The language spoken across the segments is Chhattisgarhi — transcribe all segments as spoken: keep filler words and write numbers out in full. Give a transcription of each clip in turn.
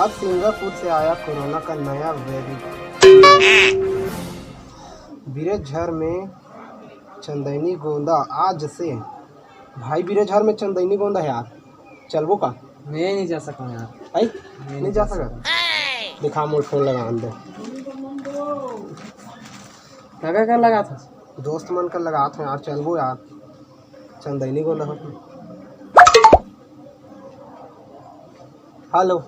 अब सिंगापुर से आया कोरोना का नया वेरिएंट। बिरेझर में चंदैनी गोंदा आज से। भाई, बिरेझर में चंदैनी गोंदा हे यार, चलबो का? मैं नहीं जा सकूँ यार। आई? मैं नहीं जा सकत। दिखा, मोर फोन लगा दे। काका का लगात हस? दोस्त मन का लगात हँव यार, चलबो यार, चंदैनी गोंदा हो। हेलो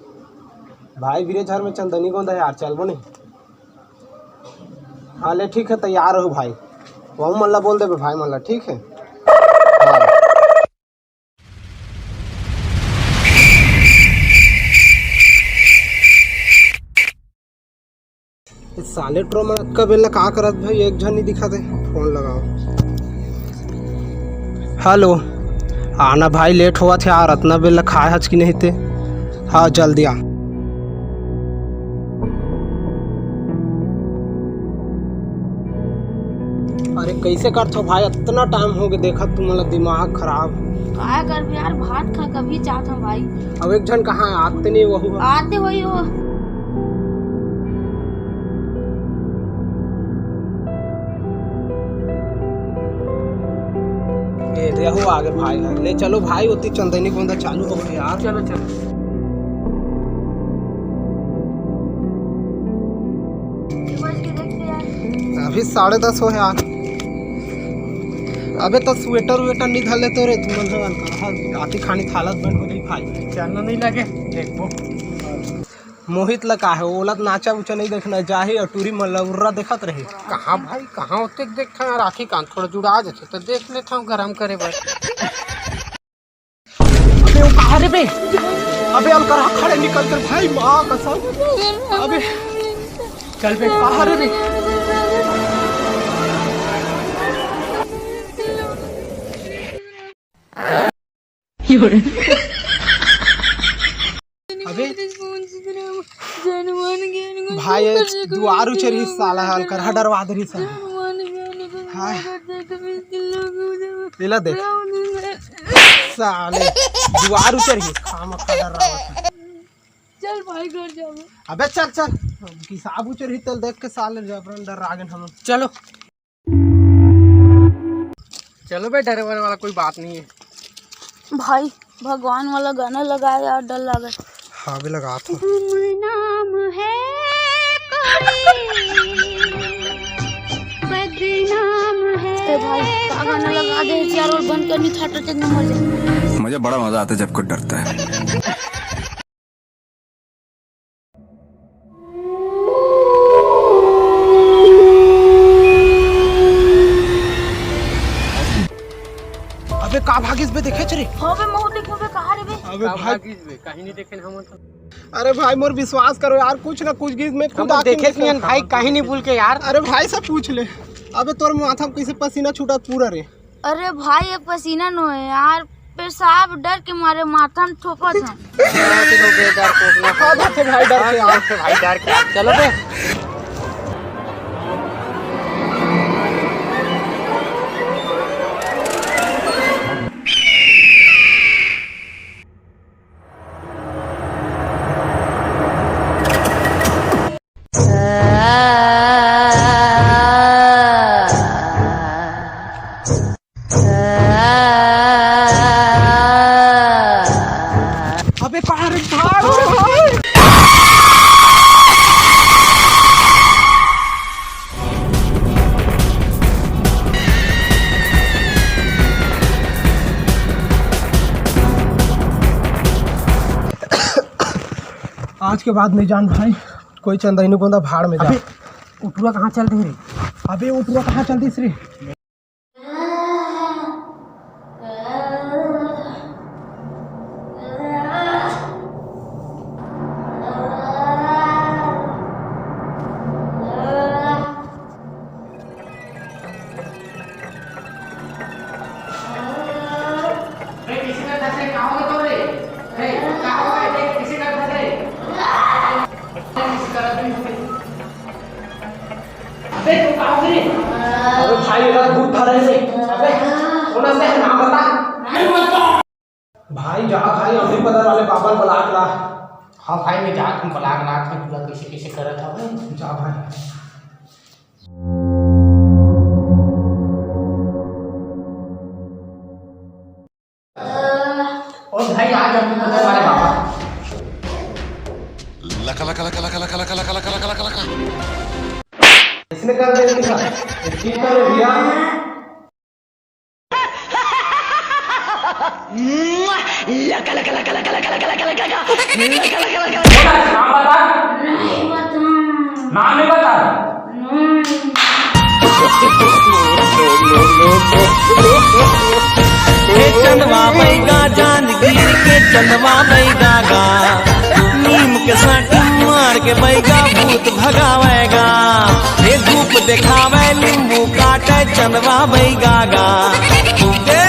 भाई, बिरेझर में चंदैनी गोंदा हे यार, चलबो नहीं? हाँ ले, ठीक हे, तैयार रहू भाई, वहू मन ला बोल देबे भाई मन ला, ठीक हे? हाँ। ए साले टुरा मन अतका बेला का करत भाई, एक झन नहीं दिखत हे। फोन लगाओ। हेलो, आना भाई, लेट होवत हे यार, अतना बेला खाए हच कि नहीं ते? हाँ, जल्दी आ। अरे, कैसे करथो भाई, अतना टाइम हो गया, देखत तुमन ला दिमाग खराब। काय करबे यार, भात खा कभी जात हँव भाई। अब एक झन कहाँ हे, आते नहीं वहू। आते होही हो। ए, देखो आगे भाई हे। ले चलो भाई, ओती चंदैनी गोंदा चालू हो गई यार। चलो, चलो। अभी साढ़े दस हो यार। अबे तो स्वेटर वेटर नहीं धर लेते रे, तुमन हवन का? हाँ, राती खानी थालत बन हो नहीं भाई। चलना नहीं लगे, देखबो। मोहित ला का हे, ओला त नाचा उचा नहीं देखना, जाही अउ टूरी मन ला उर्रा देखत रही। कहाँ भाई, कहाँ ओतेक देखथन यार, आँखी कान थोड़ा जुड़ा जथे त देख लेथन गरम करे बर। अबे वो कहाँ रे बे? अबे अलकरहा खड़े निकल कर भाई, माँ कसम। अबे चल बे, कहाँ रे बे? अबे भाई, दुआर उचर ही साला, हल्का डरवा दे रही साला। हाँ। एला देख साले, दुआर उचर ही, खामखा डरवा। चल भाई, घर जाबो। अबे चल चल, हिसाब उचर ही तेल देख के साले जबरन डरा गेन हम। चलो। चलो बे, डरे वरे वाला कोई बात नहीं है। भाई, भगवान वाला गाना लगाए यार, डर लगे। हाँ बे, लगात हँव। गुमनाम है कोई, बदनाम है। ए भाई, का गाना लगा दे यार, अउ बंद करनी था, तो मर जाए। मुझे बड़ा मजा आता है जब कोई डरता है। अबे का भागिस बे, देखेच रे? हो बे, महू देखे बे, कहाँ रे बे? अबे का भाई। भागिस बे, कहीं नहीं देखे हम तो। अरे भाई, मोर विश्वास करो यार, कुछ ना कुछ गीत में खुद हम आँखी देखे में नहीं भाई, कहीं नहीं भूल के यार। अरे भाई से पूछ ले। अबे तोर माथा में कैसे पसीना छूटत पूरा रे? अरे भाई, ये पसीना नो है यार, पेशाब डर के मारे माथा में थोपत हँव। हाँ, डर से भाई, डर से यार। भाई, डर के यार। चलो बे। अबे कहाँ रे भाग? आज के बाद नहीं जान भाई, कोई चंदैनी गोंदा भाड़ में जा। अबे, उटुआ कहाँ चल दे रे? अबे, उटुआ कहाँ चल दिस रे? अबे, तू का हो रे? अबे भाई, एला भूत धरे रे। अबे, कोन अस हे, नाम बता। भाई, जा भाई, अमली पदर वाले बाबा ल बला के ला। हाँ भाई, मैं जात हूँ, बलाग लात में पूरा कैसे कैसे करत हवय। जा भाई। ओ भाई, आ जा, मैं तुम्हारे बाबा। लका, लका, लका। इसने कर दे, इसने कर दे भैया। लका, लका, लका। नाम बता। नहीं बता। नाम नहीं बता। हे चंदवा बैगा, जांजगीर के चंदवा बैगा गा, नीम के साटी मार के बैगा भूत भगावेगा। हे धूप देखावे, नींबू काटे चंदवा बैगा गा। हे